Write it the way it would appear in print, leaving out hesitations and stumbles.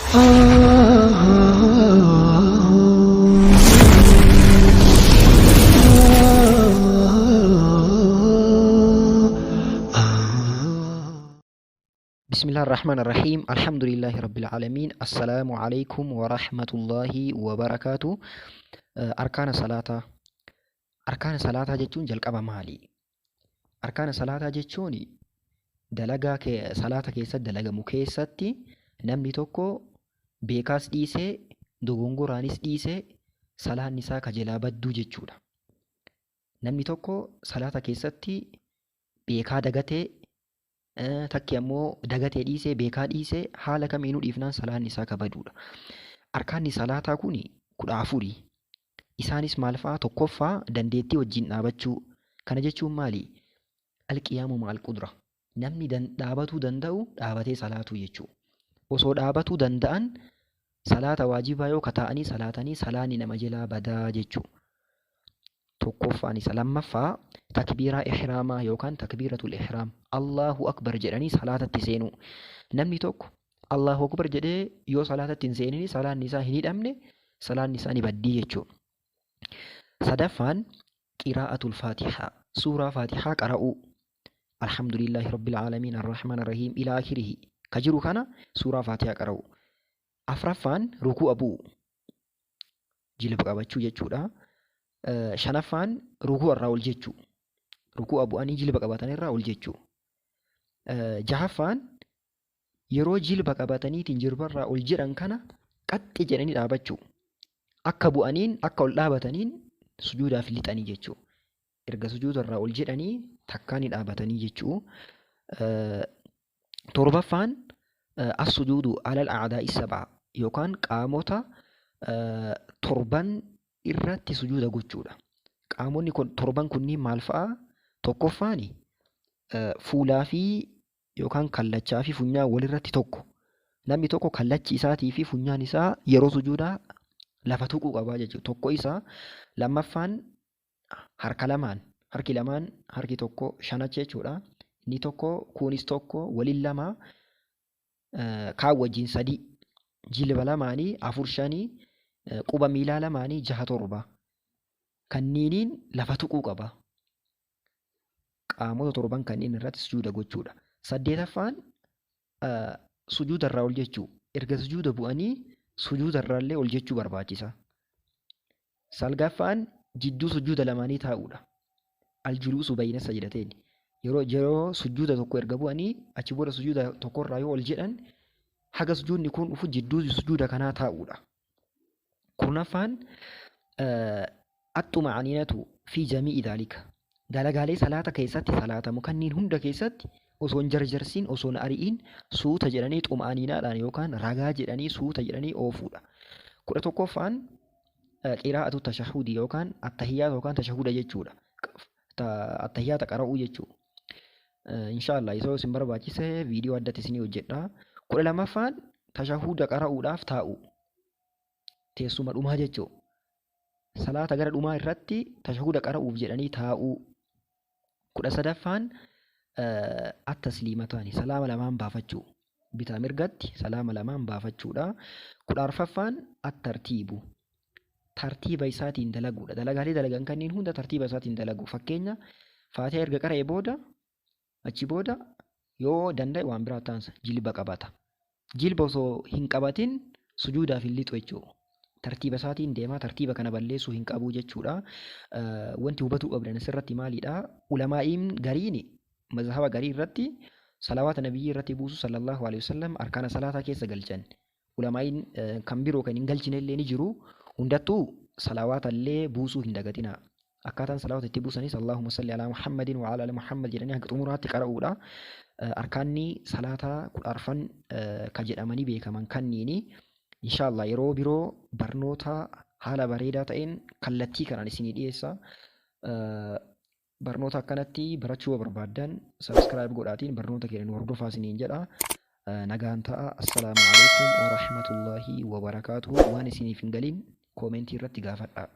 بسم الله الرحمن الرحيم الحمد لله رب العالمين السلام عليكم ورحمة الله وبركاته. Arkaana salaataa. Arkaana salaataa jechuun jalqaba maali? Arkaana salaataa jechuun dalagaa salaata keessatti dalagamu keessatti namni tokko beekaas dhiisee dogongoraanis dhiisee salaanni isaa ka jalaa badduu jechuudha. Namni tokko salaata keessatti beekaa dagatee, takki ammoo dagatee dhiisee beekaa dhiisee, haala kamiinuu dhiifnaan salaanni isaa ka baduudha. Arkaanni salaataa kun 14. Isaanis maal fa'a? Tokkoffaa, dandeettii wajjin dhaabachuu. Kana jechuun maali? Alqiyaamu ma'al qudra. Namni dhaabatuu danda'u dhaabatee salaatuu jechuudha. Osoo dhaabatuu danda'an salaata waajibaa yoo kataa'anii salaatanii salaanni nama jalaa badaa jechuudha. Tokkoffaan isa. Lammaffaa, takbiiraa ihraamaa yookaan takbiiratul ihraam. Allahu akbar jedhanii salaatatti seenuu. Namni tokko Allahu akbar jedhee yoo salaatatti hin seenini salaanni isaa hin hidhamne, salaanni isaa ni baddii jechuudha. Sadaffaan, qiraa'atul faatihaa, suuraa faatihaa qara'uu. Alhamdulillahi rabbil aalamiin arrahmaan arrahiim ila akhirihi ka jiru kana suuraa faatihaa qara'uu. Afraffaan, ruku'a bu'u. Jilba qabachuu jechuudha. Shanaffaan, ruku'a irraa ol jechuu. Ruku'a bu'anii jilba qabatan irraa ol jechuu. Jahaffaan, yeroo jilba qabataniitiin jilbarraa ol jedhan kana qaxxi jedhanii dhaabachuu. Akka bu'aniin akka ol dhaabataniin sujuudaaf lixanii jechuu. Erga sujuudarraa ol jedhanii takkaa ni dhaabatanii jechuu. Torbaffaan, as-sujuudu alal a'daa'i sab'a yookaan qaamota torban irratti sujuuda gochuudha. Qaamonni torban kunniin maal fa'a? Tokkoffaan, fuulaa fi yookaan kallachaa fi funyaan walirratti tokko. Namni tokko kallachi isaatii fi funyaan isaa yeroo sujuudaa lafa tuquu qabaa jechuudha. Tokko isaa. Lammaffaan, harka lamaan, harki lamaan, harki tokko shanacha jechuudha. Inni tokko kunis tokko waliin lama, kaan wajjin sadi, jilba lamaanii afur, shanii, quba miilaa lamaanii jaha, torba. Kanniiniin lafa tuquu qaba. Qaamota torban kanneen irratti sujuuda gochuudha. Saddeetaffaan, sujuuda irraa ol jechuu. Erga sujuuda bu'anii sujuuda irraallee ol jechuu barbaachisa. Salgaffaan, jidduu sujuuda lamaanii taa'uudha. Aljuluusu bayna sajdateen. Yeroo sujuuda tokko erga bu'anii achi booda sujuuda tokkorraa yoo ol jedhan haga sujuudni kun dhufu jidduu sujuuda kanaa taa'uudha. 10ffaan, axxuma'aniinatu fi jamii'i dhaalika. Dalagaalee salaata keessatti salaatamu kanneen hunda keessatti osoo hin jarjarsiin, osoo hin ari'iin, suuta jedhanii xuma'aniinaadhaan yookaan ragaa jedhanii suuta jedhanii oofuudha. 11ffaan, qiraa'atu tashahudi yookaan attahiyyaata yookaan tashahuda jechuudha. Attahiyyaata qara'uu jechuudha. Inshaallah isa isin barbaachise viidiyoo addatti isinii hojjedha. 12ffaan, tashahuda qara'uudhaaf taa'u. Teessuma dhumaa jechuudha. Salaata gara dhumaa irratti tashahuda qara'uuf jedhanii taa'uu. 13ffaan, attasliimataani salaama lamaan baafachuu. Bitaa mirgatti salaama lamaan baafachuudha. 14ffaan, attartiibu. Tartiiba isaatiin dalaguudha. Dalagaalee dalagan kanneen hunda tartiiba isaatiin dalagu. Fakkeenya, faatihaa erga qara'e booda achi booda yoo danda'e waan biraa taansa jilba qabata. Jilba osoo hin qabatin sujuudaaf hin lixu jechuudha. Tartiiba isaatiin deemaa, tartiiba kana balleessuu hin qabu jechuudha. Wanti hubatuu qabdan asirratti maalidha? Ulamaa'iin gariin mazhaba garii irratti salawaata nabiyyii irratti buusu sallallahu alaihi wasallam arkaana salaataa keessa galchan. Ulamaa'iin kan biroo kan hin galchine illee ni jiru. Hundattuu salawaata illee buusuu hin dagatina. Akkaataan salawaata itti buusanis Allahumma salli alaa Muhammadin wa ala ali Muhammad jedhanii hanga xumuraatti qara'uudha. Arkaanni salaataa 14 ka jedhamanii beekaman kanniini. Inshaallah yeroo biroo barnoota haala bareedaa ta'een kallattii kanaan isinii dhiyeessa. Barnoota akkanatti barachuu yoo barbaaddan subscribe godhaatiin barnoota keenya nu hordofaa isiniin jedha. Nagaan ta'a. Assalaamu alaikum wa rahmatullahi wa barakaatuhu. Waan isiniif hin galin koomentii irratti gaafadhaa.